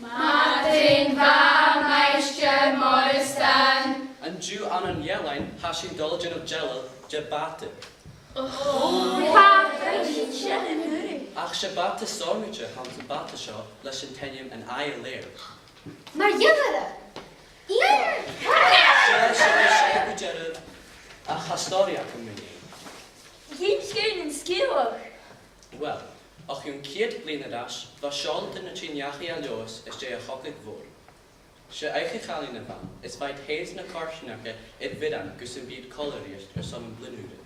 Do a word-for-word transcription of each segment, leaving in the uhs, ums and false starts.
Madainn mhath, Maighstir Moireasdan. An-diugh ann an Eilean, tha sinn a' dol a dhèanamh dealbh de bhàta. Ò, bàta, sin e. Ach 's e bàta sònraichte a th' anns a' bhàta seo leis an t-ainm an Aigh Lear. Mar gheall air a... Seadh, seadh, seadh, gu dearbh. Ach tha stòiridh agam mu dheidhinn. Dh'inns sinn an sgeulachd. Uill, o chionn ceud bliadhna air ais, bha seòladairean a' tighinn dhachaigh à Leòdhas às dèidh a' chogaidh mhòir. 'S e oidhche chailin a bh' ann, is bha iad fhèin 's na coimhearsnachdan air bhioran gus am bi iad còmhla a-rithist airson am bliadhna ùr.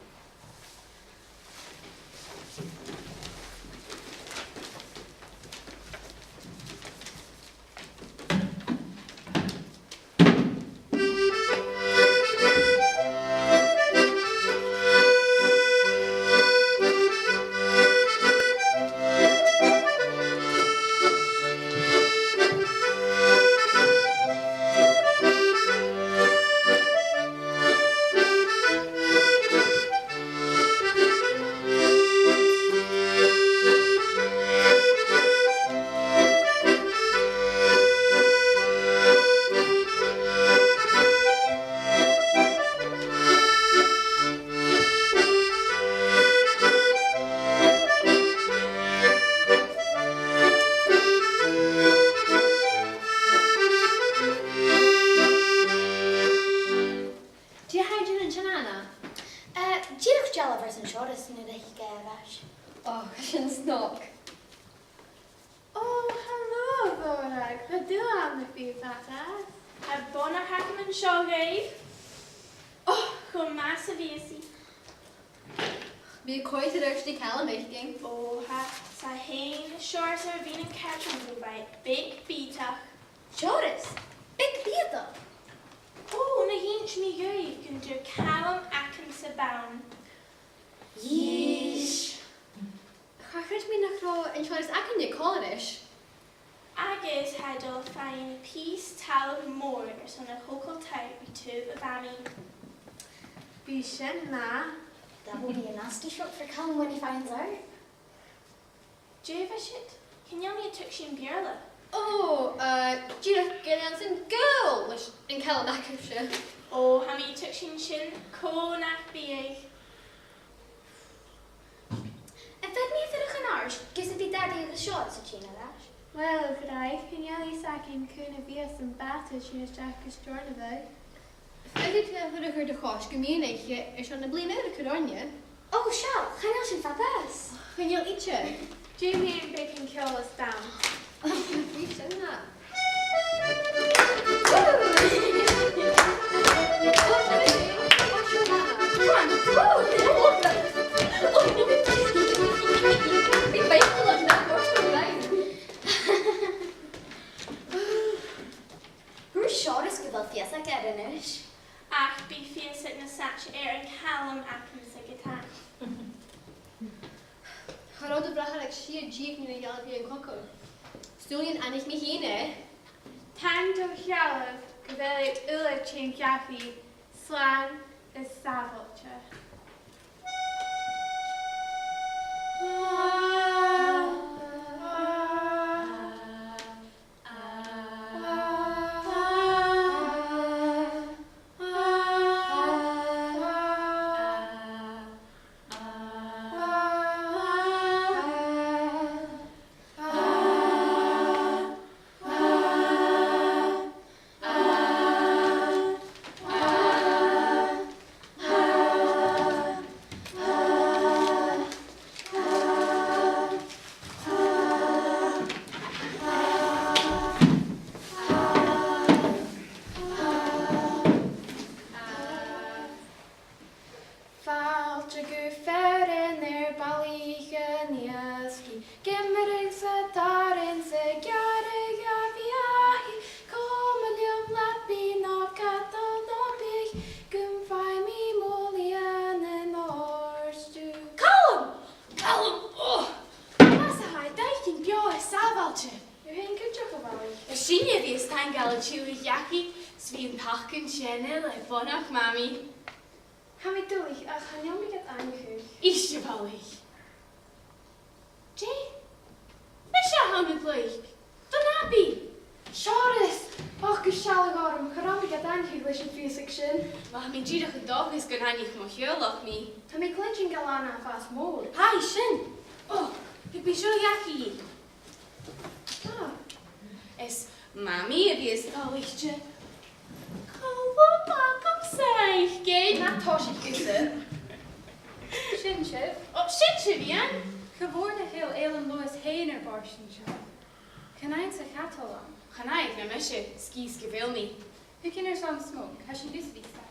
Dè tha thu a' dèanamh an sin, Anna? Eh, dìreach dealbh airson Seòras nuair a thig e air ais. Ò, tha sin snog. Ò, halò, a Dhòmhnaill, gu dùil a bhith fada. Tha bonnach agam an seo dhuibh. Ò, cho math 's a bhios i. Bidh coimhead air adhart ri Calum fhaicinn. Ò, tha, 's e fhèin is Seòras air a bhith nan cadran gu bhith beag bìodach. Seòras? Beag bìodach? Ò, na dh'inns mi dhuibh gun do Chaluim agamsa bonn. Yeesh. Cha chreid mi nach robh an Seòras againne còmhla ris. Agus tha e a' dol a dh'fhaighinn pìos talmhainn mhòr airson a thogail taigh ri taobh a mhamaidh. Bidh sin math. That will be a nasty shock for Calum when he finds out. Dè bha siud? Chan eil mi a' tuigsinn Beurla. Ò, eh, dìreach gu bheil e anns an gaol leis an Chaluim agaibhse. Ò, tha mi a' tuigsinn sin, cò nach biodh. Am faod mi a bhith air a' chùl a-rithist, gus am bi Dadaidh agus Seòras a' tighinn air ais? Uill, a ghràidh, chan eil fhios againn cuin a bhios am bàta a' tighinn a-steach gu Steòrnabhagh. Faodaidh tu a bhith air do chois gu meadhan-oidhche airson na bliadhna ùra a chur oirnne. Ò, seall, chan eil sin fada às. Chan eil idir. Dè mu dheidhinn beagan ceòl is dannsa? Bidh sin math. Thuirt Seòras gu bheil fios aige air a-nis. Ach bidh fios aig na saighdearan air an Chaluim agamsa ge-tà. Cha robh do bhràthair ach sia-deug nuair a dh'fhalbh e an cogadh. 'S dòcha gun aithnich mi fhìn e. Taing do shealbh gu bheil iad uile a' tighinn dhachaigh slàn is sàbhailte. Fàilte gu fearann air balaich an iasgaich, gimreach 's a' tarraing 's a' gearradh a' bheathaich, coma leam leabaidh no cadal no biadh, gum faigh mi mo lìon an òrdugh. Calum! Calum! Ò! Mas a tha e, dà fhichead beò is sàbhailte. Thu fhèin cuideachd, a bhalaich. Is sinne a bhios taingeil a' tilleadh dhachaigh, 's bidh an t-achadh an sin le bonnach Mamaidh. Tha mi duilich, ach chan eil mi gad aithneachadh. Ist, a bhalaich. leis an fhios aig sin. Bha mi dìreach an dòchas gun aithnich mo theaghlach mi. Tha mi a' cluinntinn gu bheil e ann am fàs mòr. Tha, sin. Ò, thug mi seo dhachaigh. Ah. Is Mamaidh a bhios toilichte. Colum agam-sa fhaicinn. Na tòisich thusa. Sin sibh. Ò, sin sibh, Iain. Cha mhòr nach eil Eilean Leòdhais fhèin air bòrd an seo. Chan fhaigheadh sa chadal ann. Chan fhaigheadh na mise, sgìth 's gu bheil mi. Thugainn airson smòg, tha sinn gus a bhith stad.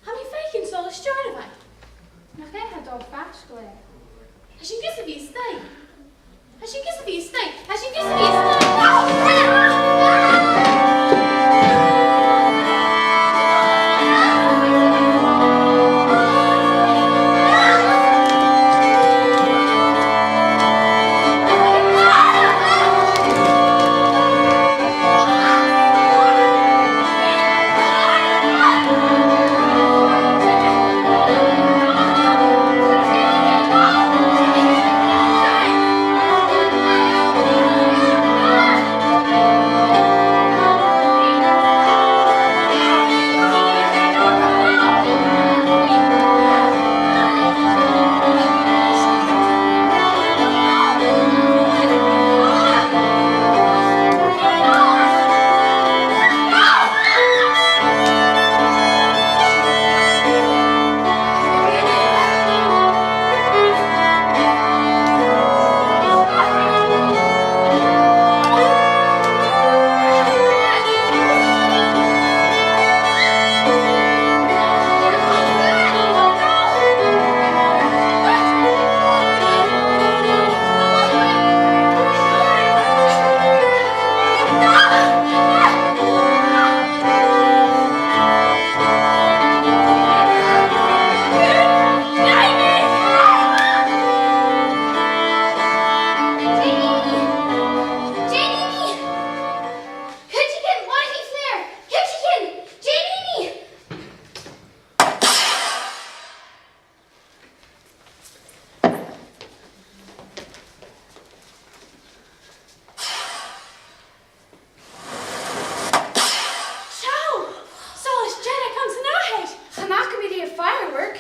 Tha mi a' faicinn solas dearg a-mach. Nach e a tha dol faisg leam? Tha sinn gus a bhith a-staigh. Tha sinn gus a bhith a-staigh. Tha sinn gus a bhith a-staigh. Seall! Solas dearg anns an adhar! Chan fhaca mi riamh firework.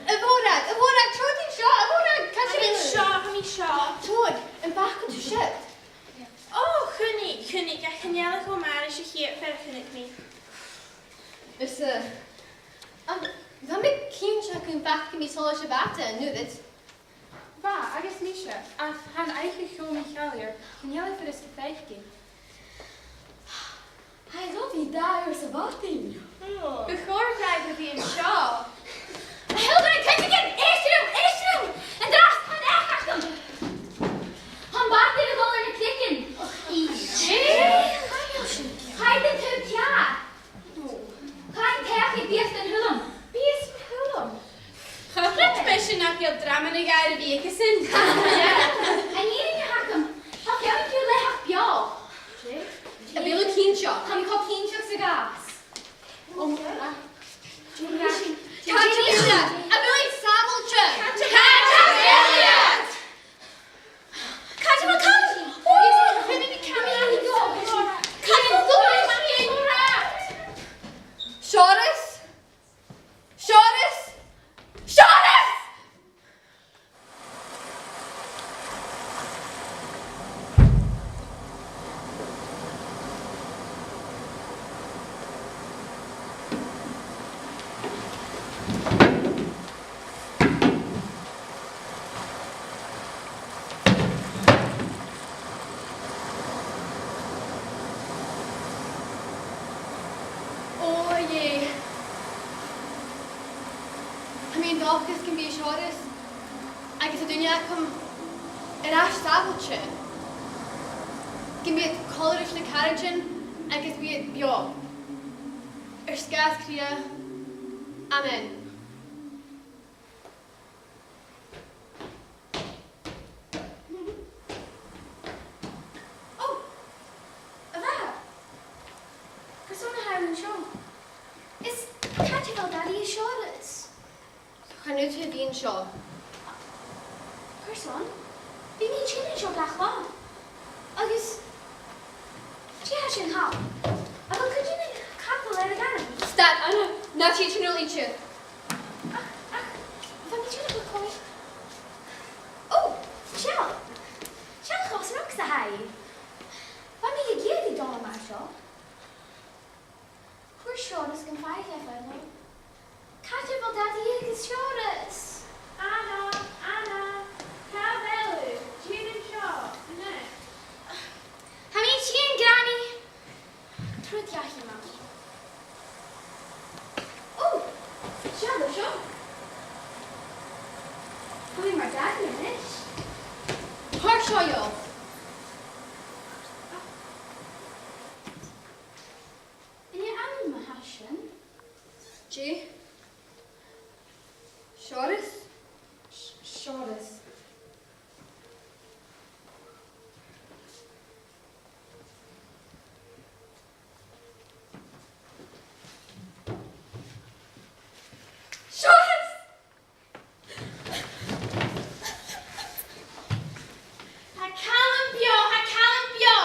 A Mhòrag, a Mhòrag, trobhad an seo, a Mhòrag, càit a bheil thu? Tha mi seo, tha mi seo. Trobhad, am faca tu siud? Ò, chunnaic, chunnaic, ach chan eil e cho math ris a' chiad fhear a chunnaic mi. Is, eh, ach bha mi cinnteach gum faca mi solas a' bhàta an uiread. Bha, agus mise, ach tha an oidhche cho mì-chàilear, chan eil e furasta fhaicinn. Tha e ro mhath dà uair sa mhadainn. Bu chòir dhuibh a bhith an seo. A Hilda, a Citigan, èist rium, èist rium! An-dràsta, tha an each agam! Tha am bàta air a dhol air na cnuic. Dè? Chaidh an taobh ceàrr. Chaidh an t-each aig Beathag an Tuilleam. Beathag an Tuilleam? Cha chreid mise nach eil drama no dhà air a bhith aigesan. An fhìrinn a th' agam, tha feadhainn dhiubh leth-cheud beò. A bheil thu cinnteach? Tha mi cho cinnteach sa ghabhas. Ò, mo chreach. Càit a bheil iad? A bheil iad sàbhailte? Càit a bheil iad? Càit a bheil Calum? Ò, chan eil mi, chan eil mi. Càit a bheil Calum? Seòras? Seòras? Seòras! Ò, a Dhè. Tha mi an dòchas gum bi Seòras agus an duine agam air ais sàbhailte. Gum bi iad còmhla ris na caraidean agus gum bi iad beò. Air sgàth 's cridhe. Amen. Ò, a bhàthair. Seòras. Chan fhaod thu a bhith an seo. Carson? Bidh mi a' tighinn an seo gach latha. Agus dè tha sin a' ciallachadh? A bheil cuideigin a' cadal air a' ghairm? Stad, Anna, na tèid thu a-null innte. Ach, ach, bha mi a' dèanamh còmhradh. Ò, seall. Seall cho snog 's a tha i. Bha mi ag iarraidh dol mar seo. Chuir Seòras gum faigheadh e fadhb. Càit a bheil Dadaidh agus Seòras? Anna, Anna, càit a bheil thu? Dèan an seo, a-nis. Tha mi a' tighinn, Granny. Trobhad dhachaigh, Mamaidh. Ò, seall an seo. Tha mi mar Dadaidh a-nis. Thoir seo dhomh. An e Anna a tha sin? Dè? Seòras? S-, Seòras. Seòras! Tha Calum beò, tha Calum beò!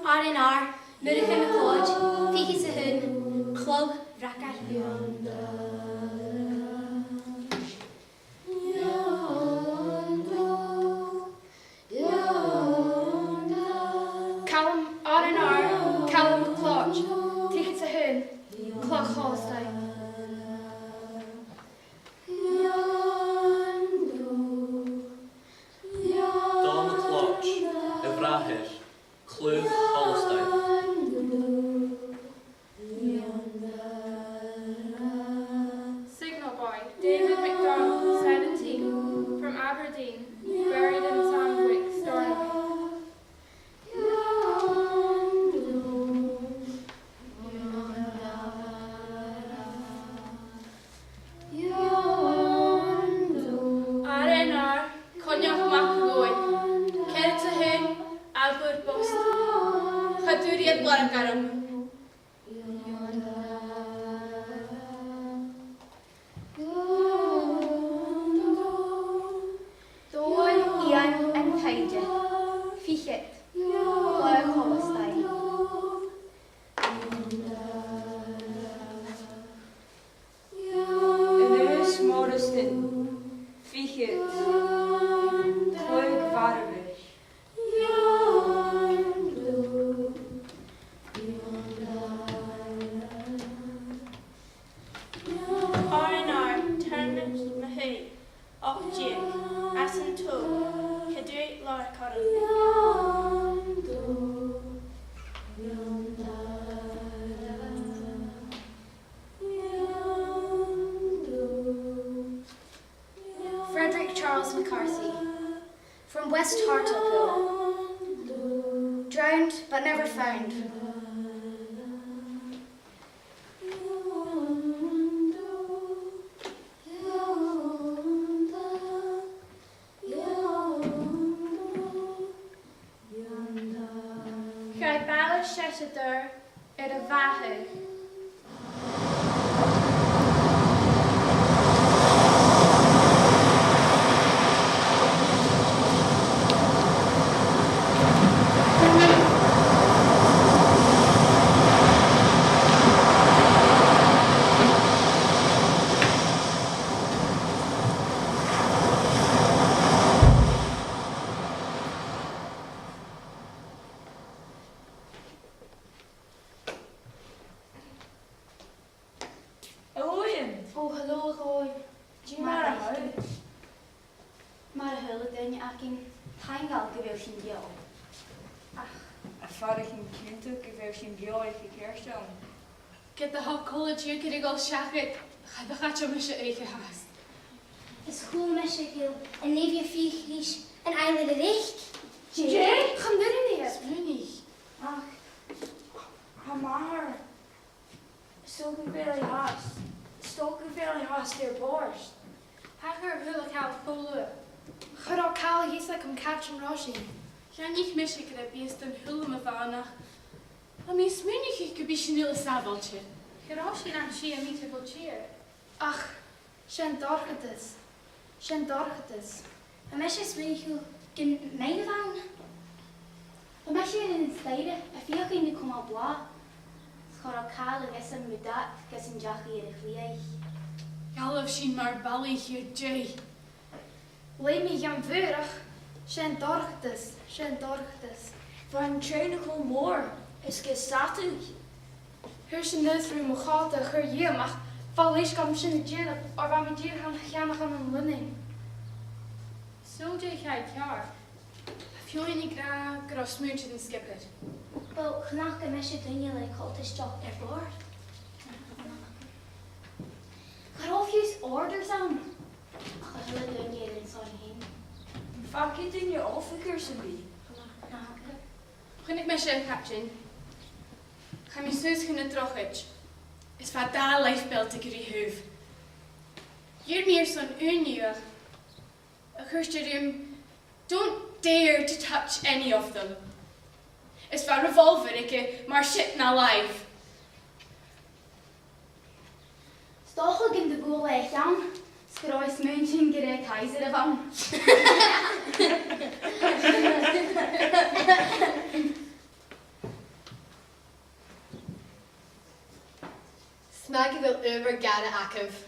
R N R, Murchadh MacLeòid, fichead 's a h-aon, Cladh Bhreagair. Calum, R N R, Calum MacLeòid, trithead 's a h-aon, Cladh Cholastidh. Dòmhnall MacLeòid, a bhràthair, Cladh Cholastidh. Signal Boy, David McDonald, seventeen, from Aberdeen, buried in Sandwick, Stornoway. R N R, Coinneach MacEachainn, ceathrad 's a h-aon, Alba Post. Cha d' fhuair iad lorg orm. Dòmhnall Iain an Taighde, fichead, Cladh Cholastidh. Aonghas Moireasdan, fichead, Cladh Bharabhais. R N R, Tormod MacAoidh, ochd deug, às an Tòb, cha d' fhuair iad lorg orm. Frederick Charles McCarthy, from West Hartlepool, drowned but never found. Chaidh bàla seiseadair air a mhàthair. Hello, Iain. Ò, hello, a Dhòmhnaill. Dè mar a tha thu? Mar a h-uile duine againn, tha e a' gabhail gu bheil sinn beò. Ach, a bheil thu cinnteach gu bheil sinn beò aig a' cheist ann? Ged a thug còmhla dìreach air a dhol seachad, cha do chaidil mise oidhche fhathast. Is chuala mise gu bheil an nèamh a' fighe ris an Eilean a Reic. Dè? Chan urrainn e. Smaoinich. Ach, tha m' athair. 'S dòcha gu bheil e fhathast, 's dòcha gu bheil e fhathast air bòrd. Thachair a h-uile càil cho luath. Cha robh càil a dh'fhios agam càit an robh sinn. Chan eil mise ag ràdh gu bheil sinn a' dol a dh'fhalbh a-mach. Tha mi a' smaoineachadh gum bi sinn uile sàbhailte. Cha robh sinn ach sia meatair bho tìr. Ach, 's e an dorchadas, 's e an dorchadas. Tha mise a' smaoineachadh gum bi e ann. Tha mise air an staidhre a' feuchainn ri cumail blàth. 'S cha robh càil a dh'fhios agam mu dad gus an deach e air a chlèidheadh. Dh'fhalbh sinn mar bhalaich air deireadh. Leum mi dham bhùrach, 's e an dorchadas, 's e an dorchadas. Bha an t-seann cho mòr is gu sadaidh. Thuirt sinn a-nis ri mo chòta a chur dhìom, ach bha leisg agam sin a dhèanamh, oir bha mi dìreach a' ceannach ann an Lunnainn. So dè chaidh ceàrr? Tha feadhainn ag ràdh gun robh smuaintean an sgiobair. Uill, chan fhaca mise duine le coltaisteach air bòrd. Cha robh fiù 's orders ann. Ach a h-uile duine air an son fhèin. Am faca duine oifigear sam bith? Chunnaic mise an caibidean. Chaidh mi suas chun na drochaid. Is bha dà lifebelt aig a' taobh. Dh'iarr mi airson aon dhiubh a chur rium, "Don't dare to touch any of them." Is bha revolver aige mar siud na làimh. 'S dòcha gun do bhuail e a cheann, 's gun robh e a' smaointinn gur e Kaiser a bh' ann. 'S math gu bheil adhbhar gàire agaibh.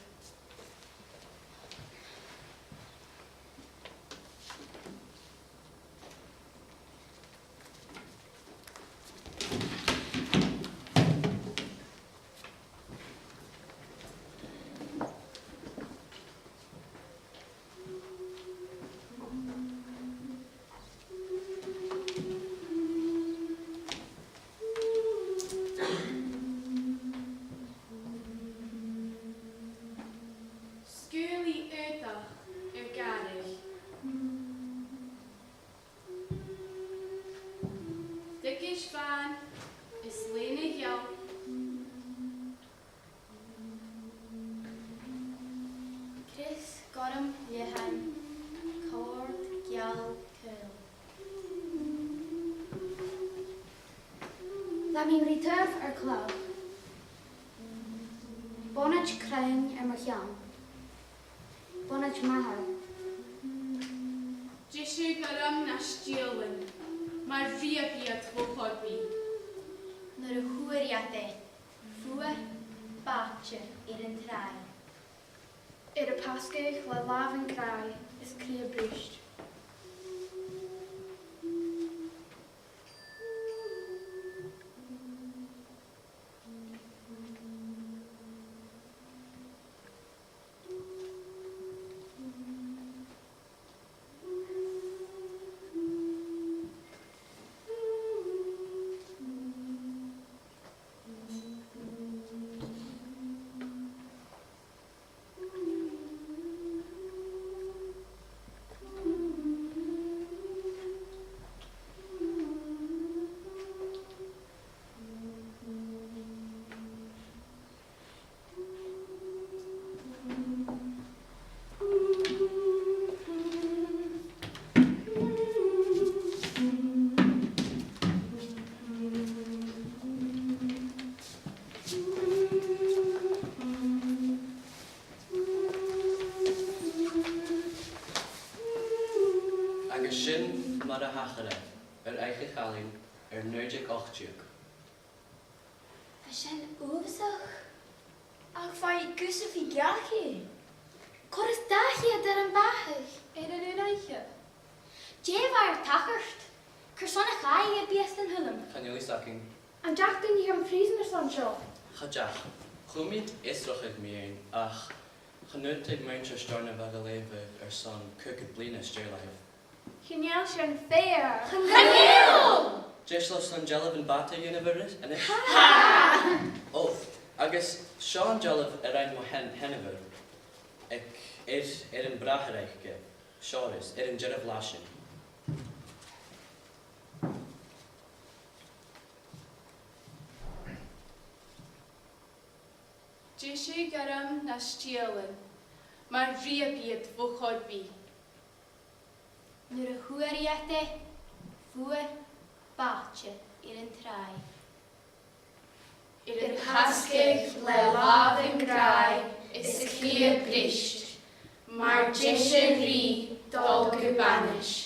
Sgaoilidh aodach air gàrradh. Dugaisg bhàn is lèine gheal. Crios gorm leathann, còrd geal caol. Leum mi ri taobh ar cladh. Bonaid chruinn air mo cheann. Bonaid m' athar. Deiseil gorm na stiallan, mar riab iad bho chogaidh. Nuair a fhuair iad e, fuath bàite air an tràigh. Air a pasgadh le làmh an gràidh is cridhe brùisd. Agus sin mar a thachair e, air Oidhche Challainn, air naoi deug ochd deug. Bha sin uabhasach. Ach bha e gus a bhith ga chur. Còrr is dà cheud air am bàthadh. Air an aon oidhche. Dè bha air tachairt? Carson a chaidh e, am bi fhios an t-ainm? Chan eil fhios againn. An deach duine dhan phrìosan airson seo? Cha deach. Chùm iad fiosrachadh mu dheidhinn, ach chan fhaodadh muinntir Steòrnabhagh a leughadh airson caogad bliadhna, 's dòcha. Chan eil sin fair. Chan eil! Dè, 's leis an dealbh am bàta a dhèanamh a-nis? Ò, agus seo an dealbh a rinn mo shean-, sheanmhair aig, air, air am bràthair aice, Seòras, air an dearbh là sin. Is e gorm na stiallan, mar reub iad bho chorbhaidh. Nuair a fhuair iad e, fhuair bàite air an tràigh. Air a chasgadh le làmh gràidh is a chridhe brist, mar deise rìgh dol gu banais.